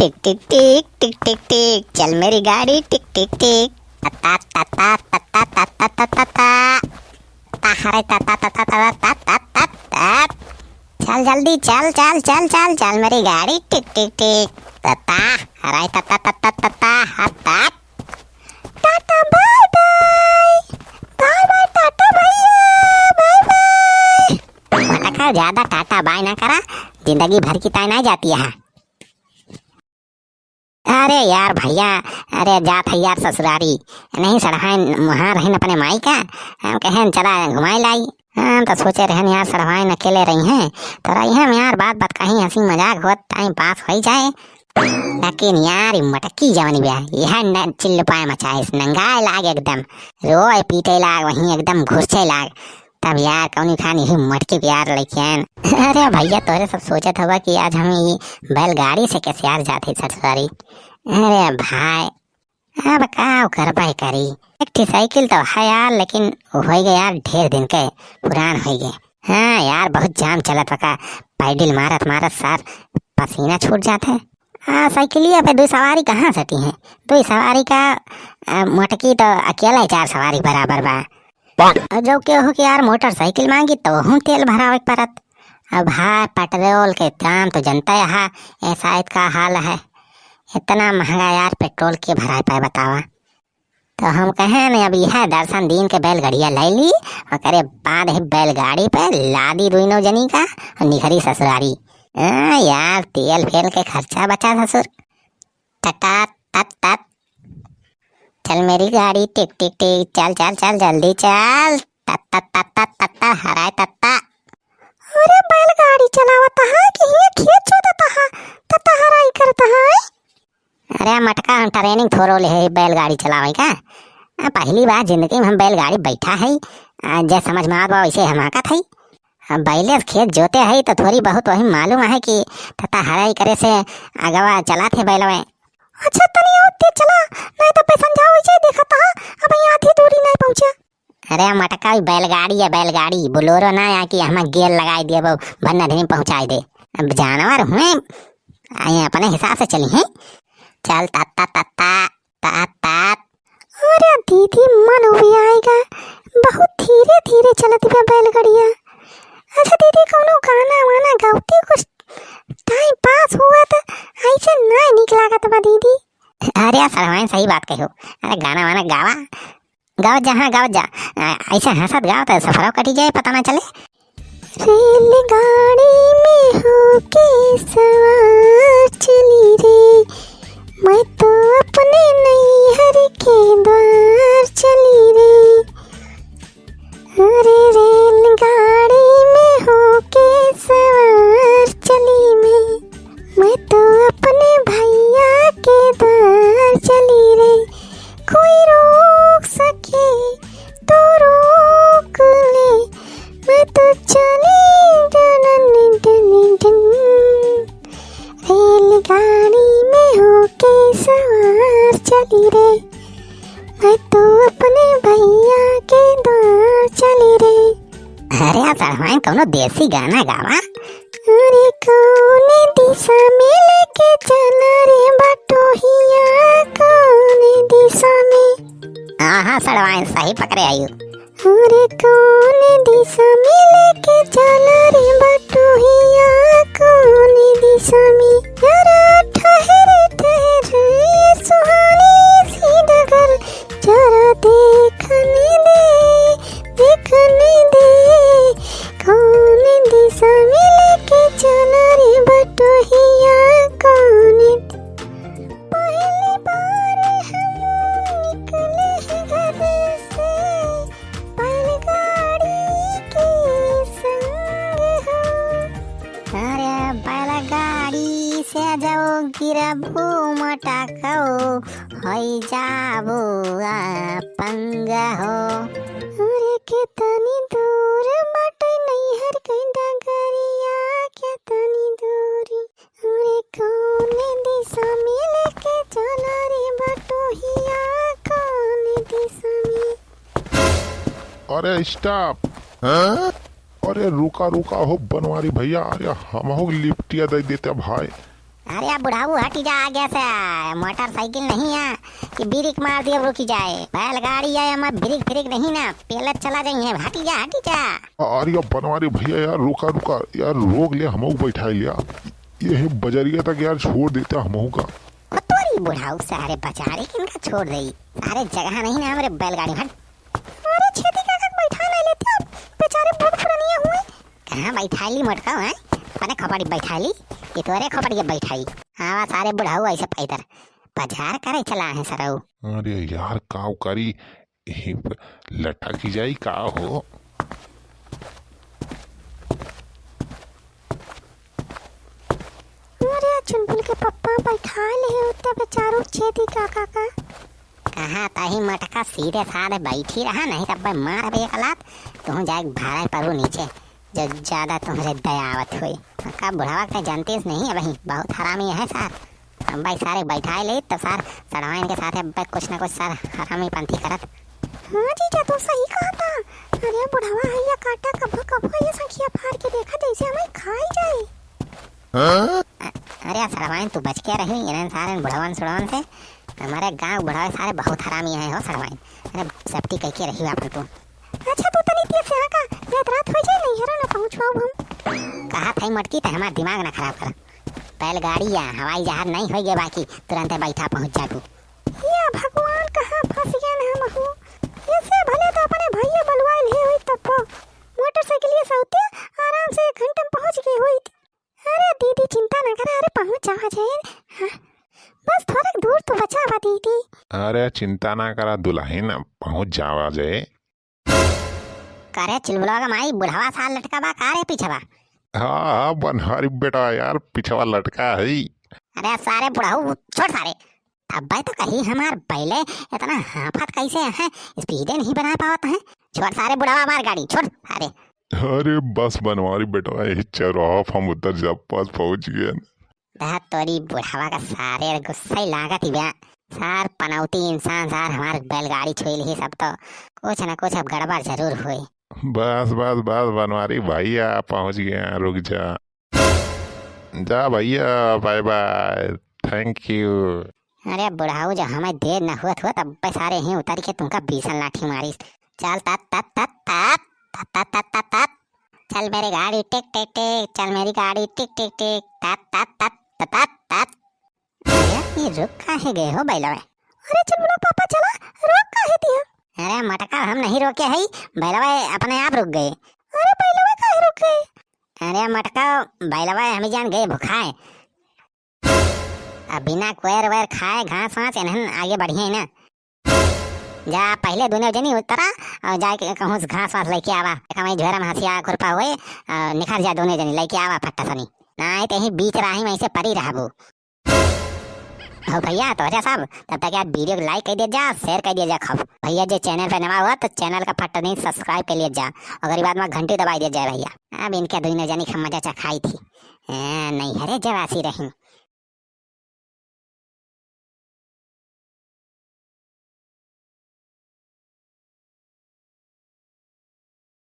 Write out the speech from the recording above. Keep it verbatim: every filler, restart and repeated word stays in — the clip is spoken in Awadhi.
टिक टिक टिक, टिक टिक टिक, चल मेरी गाड़ी टिक टिक टिक। तत्ता तत्ता तत्ता तत्ता तत्ता तत्ता। तत्ता हराई तत्ता तत्ता तत्ता तत्ता तत्ता। चल जल्दी चल, चल, चल, चल, चल मेरी गाड़ी टिक टिक टिक। तत्ता हराई तत्ता तत्ता तत्ता हत्ता। Tata bye bye. Bye bye tata भैया, बाय बाय। मटका ज्यादा टाटा बाय ना करा, जिंदगी भर की ताय ना जाती है। अरे यार भैया, अरे जात है यार ससुरारी। नहीं सड़हाइन वहाँ रहन अपने माई का, हम कहेन चला घुमाई लाई। हम तो सोचे रहन यार सड़हाइन अकेले रही हैं, तो रही हम यार बात बात कहीं हंसी मजाक होत टाइम पास होई जाए। लेकिन यार ई मटकी जवन बिया, यह न चिल्लपाए मचाइस, नंगाए लाग एकदम, रोए पीटे लाग, वहीं एकदम घुरचे लाग। तब यार कौनी खान यही मटकी प्यार लइकियन। अरे भैया तोरे सब सोचत हवा कि आज हम ई बैलगाड़ी से कैसे यार जाते ससुरारी। अरे भाई अब का करबे करी, एक ठे साइकिल तो है यार, लेकिन होई गए यार ढेर दिन के पुरान होई गए। हाँ यार बहुत जाम चलत बा का, पैडल मारत मारत सार पसीना छूट जात है। आ, साइकिलिया पे दुई सवारी कहाँ सटी है? दुई सवारी का, आ, मोटकी तो अकेला ही चार सवारी बराबर बा। और जो केहू के यार मोटरसाइकिल मांगी तो वहू तेल भरावे के परत। अब भाई पेट्रोल के दाम तो जनता यहाँ ऐसा का हाल है, इतना महंगा यार पेट्रोल के भराए पाए बतावा। तो हम कहे ने अब यह दर्शन दीन के बैलगाड़िया ले ली, ओकरे बाद ही बैलगाड़ी पे लादी दुइनो जनी का और निखरी ससुरारी। हाँ यार तेल फेल के खर्चा बचा ससुर। टटा टट टट। चल मेरी गाड़ी टिक टिक टिक, चल चल चल जल्दी चल। टट टट टट टट टट टट, हराए टट्टा। अरे बैलगाड़ी चलावत हा कि हियां खेत जोतत हा, टट्टा हराई करत हा? अरे मटका हम ट्रेनिंग थोड़ो ले है बैलगाड़ी चलावे का। आ, पहली बार जिंदगी में हम बैलगाड़ी बैठा है, आ, जे समझ में आवत बा वैसे हम हाँकत है। आ, बैले से खेत जोते है तो थोड़ी बहुत वही मालूम है कि टट्टा हराई करे से अगवा चलात है बैलवे। अच्छा तनी और तेज चला, नहीं तो पैसन जाओ वैसे देखत हा, अब यहाँ आधी दूरी नहीं पहुँचा। अरे मटका, ई बैलगाड़ी है, बैलगाड़ी, बोलेरो ना है कि हमें गेयर लगाई दिए, वो भन्ना धीरे पहुँचाई दे। अब जानवर हुए, आए अपने हिसाब से चली हैं। चल तत्ता तत्ता तात तात। अरे दीदी, मन उबियाएगा, बहुत धीरे धीरे चलत बा बैलगाड़िया। अच्छा दीदी, कौनो गाना वाना गावती, कुछ टाइम पास हुआ तो ऐसे नहीं निक लागत बा दीदी। अरे सड़वाइन, सही बात कहो, अरे गाना वाना गावा, गावत जा, हाँ, गावत जा। आ, ऐसे हंसत गावत सफरवा कटी जाए, पता ना चले। रेलगाड़ी में होके सवार चली रे, मैं तो अपने नैहर के द्वार चली रे। अरे रेलगाड़ी में होके सवार चली मैं, मैं तो अपने भैया के द्वार चली रे। कोई रोक सके तो रोक ले, मैं तो चली डन डन डन। रेलगाड़ी में होके सवार चली रे, मैं तो अपने भैया के द्वार चली रे। अरे यार सड़वाइन, कौनो देसी गाना गावा। अरे कौन दिशा में लेके चला रे बटोहिया, कौन दिशा में? हाँ हाँ सड़वाइन, सही पकड़े आयु। अरे कौन दिशा में लेके चला रे बटोहिया, कौन दिशा में? जरा ठहर ठहर ये सुहानी सी डगर, जरा देखने दे, देखने दे, कौन दिशा में लेके चला रे बटोहिया, कौन। पहली बार हम निकले हैं घर से, बैलगाड़ी के संग हो। अरे बैलगाड़ी से जाओ गिरबू मटको, होई जाबू अपंग हो। अरे कितनी दूर बाटे नैहर के डगरिया, कितनी दूरी। अरे कौन दिशा में लेके चला रे बटोहिया, कौन दिशा में? अरे stop। हाँ? अरे रुका रुका हो बनवारी भैया, अरे हमहू लिफ्टिया दे देते भाई। अरे बुढ़ाऊ, हटी जा आगे से, मोटरसाइकिल नहीं है कि ब्रेक मार दिया रुकी जाए, बैलगाड़ी है, एमा ब्रेक फ्रेक नहीं ना, पेलत चला जाई है, हटी जा, हटी जा। अरे बनवारी भैया यार, रुका रुका यार, रोक ले, हमहू बैठा लिया, ये बजरिया तक यार छोड़ देता हमहू का। ओ तोरी बुढ़ाऊ, सारे बजारे किनका छोड़ देई, सारे जगह नहीं ना हमरे बैलगाड़ी में, हट। अरे छेदी काका के बैठा नहीं लेते, बेचारे बूढ़ पुरनिया हुए। कहाँ बैठाई ली मोटका है? अपने खोपड़ी बैठाई ली, ये तोरे खोपड़ी के बैठाई। हाँ, सारे बुढ़ाऊ ऐसे पैदल बाजार करे चला है सरऊ। अरे यार, काव करी, यहीं पे लटक ही जाई का हो? अरे चुलबुल के पप्पा बैठा ले होते बेचारू छेदी काका का। कहाँ तही मटका, सीधे साधे बैठी रहा, नहीं तब मैं मार बे एक लात, तुहूँ जाए भाड़े परू नीचे, जो ज्यादा तुहरे दया आवत होई। का बुढ़वा के जानते से नहीं, अबही बहुत हरामी है सार। अब भाई सारे बैठाए ले, तब सार सड़वाइन के साथ अब कुछ ना कुछ सार हरामी पंथी करत। हाँ जीजा, तू सही कहा था। अरे बुढ़वा है या काटा, कभो कभो ये संखिया फाड़ के देखा, जैसे हमें खाई जाए। हाँ? अ-, अरे सड़वाइन, तू बच के रही इन्हन सारे बुढ़वन सुढ़वन से। हमारे गांव बुढ़ावे सारे बहुत हरामी है हो सड़वाइन। अरे सेफ्टी कह के रही आपन तू। अच्छा तू तनी तेज से हाँका, रात रात हो जाए, नहीं हेरा ना पहुँच पाऊ हम। कहा था मटकी, तो हमार दिमाग ना खराब कर। बैलगाड़ी या हवाई जहाज नहीं होई गे बाकी तुरंत बैठा पहुँच जाबू। या भगवान, कहाँ फंस गए हम हूँ। इससे भले तो अपने भैया बलवाए ले हुई तब मोटरसाइकिल ये सौते आराम से एक घंटा में पहुँच गए हुई। अरे दीदी चिंता ना करा, अरे पहुँच जावा जाए। हाँ, बस थोड़ा दूर तो बचा बा दीदी। अरे चिंता ना करा दुल्हन, पहुँच जावा जाए। करे चिलबुलवा का माई, बुढ़वा सार लटका बा का रे पिछवा? हाँ, हाँ, बनवारी बेटा यार, पिछवा लटका है। अरे सारे बुढ़ऊ, छोड़ सारे। अब्बे तो कही हमार बैले इतना हाफत कैसे है, स्पीडे नहीं बना पावत है। छोड़ सारे बुढ़वा हमार गाड़ी, छोड़ सारे। अरे बस बनवारी बेटवा, यही चौराहा पे हम उतर जा, पास पहुँच गए। दा तोरी बुढ़वा का सारे गुस्सा ही लागत ही बा। सार पनौती इंसान सार हमार बैलगाड़ी छुई लिही सब तो कुछ न कुछ अब गड़बड़ जरूर हुई। बस, बस, बस बनवारी भैया पहुँच गए, रुक जा। जा भैया, bye bye, thank you। अरे बुढ़ाऊ, जब हमें देर न हुआ हुआ तब सारे ही उतर के तुमका बीसन लाठी मारिस। चल तत, तत, तत, तत, तत, तत, तत, तत। चल मेरी गाड़ी टिक, टिक, टिक, चल मेरी गाड़ी टिक, टिक, टिक, तत, तत, तत, तत, तत, तत। अरे, ये रुक काहे गए हो बैलवे? अरे चुलबुला पापा चला, रोक काहे दिया? अरे मटका, हम नहीं रोके हई, बैलवे अपने आप रुक गए। अरे बैलवे काहे रुक गए? अरे मटका, बैलवे हमें जान गए भुखाए। अब बिना कोयर वोयर खाए घास वास एनहन आगे बढ़िए ना। जा पहले दुनो जनी उतरा और जाके कहूँ से घास वास लेके आवा। एक हमारी झोरा में हंसिया खुरपा हुए और निखर जा दुनो जनी लेके आवा फट्टा सनी। ना आए तो यहीं बीच राही में ऐसे परी रहबू। हो भैया, तो अच्छा साहब, तब तक यार video को like कर दिया जा, share कर दिया जा खूब। भैया जे channel पे नवा हुआ तो channel का फट्टा नहीं subscribe कर लिया जा। अगर ये बात में घंटी दबाई दिया जाए भैया। अब इनके दुनो जनी का मजा चखाई थी। ए, नहीं हरे जवासी रही।